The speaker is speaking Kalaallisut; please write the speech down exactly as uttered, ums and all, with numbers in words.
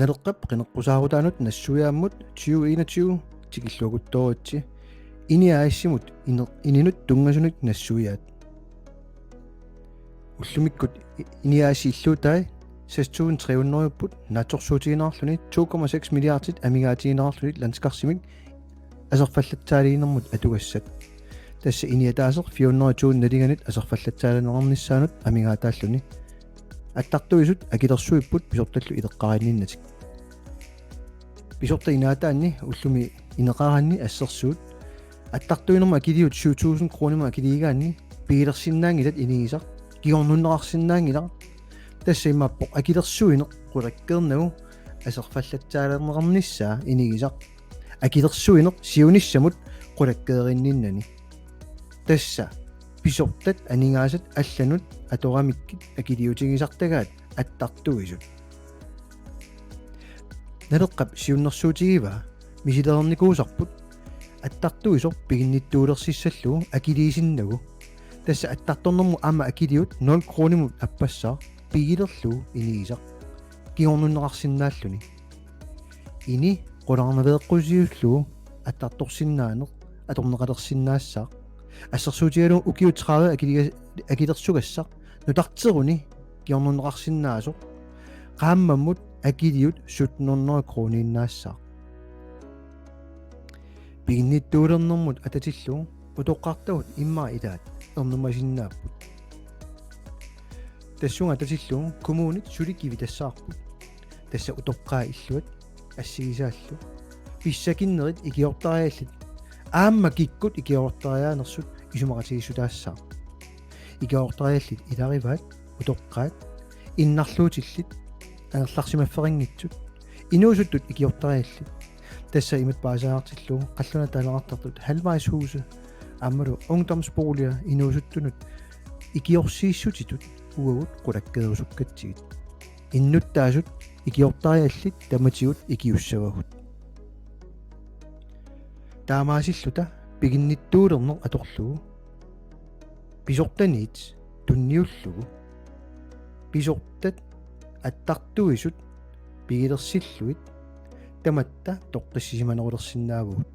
Naleqqap qineqqusaarutaanut nassuiaammut tyve enogtyve tikilluakuttooritsi. INI A/S-imut ine-, ininut tunngasunut nassuiaat. Ullumikkut i-, INI A/S illuutai seks tusind tre hundrede naatsorsuutigineqarluni to komma seks milliardit amigaatigineqarluni landskarsimik aserfallatsaaliinermut atugassat. Tassa INI ataaseq fire hundrede tusind nalinganik aserfallatsaaliinernissaanut amigaataalluni. Attartuisut akilersuipput pisortallu ileqqaarinninnatik. Pisortat inaataanni ullumi ineqaraanni assersuut. Attartuinermut akiliut syv tusind kronimut akiliigaanni pigilersinnaanngilat inigisaq. Kingornunneqarsinnaanngilaq. Tassa imaappoq akilersuineq qulakkeernagu aserfallatsaaliinernissaa inigisaq. Akilersuineq siunissamut qulakkeerinninnani. Tassa pisortat aningaasat allanut atoramikkit akiliutigisartagaat attartuisut. Naleqqap siunnersuutigivaa misilereernikuusarput attartuisoq piginnittuulersissallugu akiliisinnagu. Tassa attartornermut aamma akiliut nul kronimut appassaaq pigilerlugu inigisaq. Kingornunneqarsinnaalluni. INI qularnaveeqqusiullugu attartorsinnaaneq atorneqalersinnaassaaq. Assersuutigalugu ukiut tredive akiliga-, akilersugassaq nutarteruni kingornunneqarsinnaasoq. Qaammammut akiliut sytten hundrede kroniinnaassaaq. Piginnittuulernermut atatillugu utoqqartagut immaqa ilaat ernumasinnaapput. Tassunga atatillugu kommunit suli kivitassavarput. Tassa utoqqaat illuat assigisaallu. Pissakinnerit ikiortariallit aamma kikkut ikiortariaanersut isumaqatigiissutaassaaq. Ikiortariallit ilarivaat utoqqaat innarluutillit angerlarsimaffeqanngitsut inuusuttut ikiortariallit. Tassa imatut paasaartillugu qallunaat taaneqartartut halvvejshuse aammalu ungdomsboliger inuusuttunut ikiorsiissutitut uagut qulakkeerusukkatsigit. Innuttaasut ikiortariallit tamatigut ikiussavagut. Taamaasilluta piginnittuulerneq atorlugu pisortaniit tunniullugu pisortat attartuisut pigilersillugit tamatta toqqissisimanerulersinnaavugut.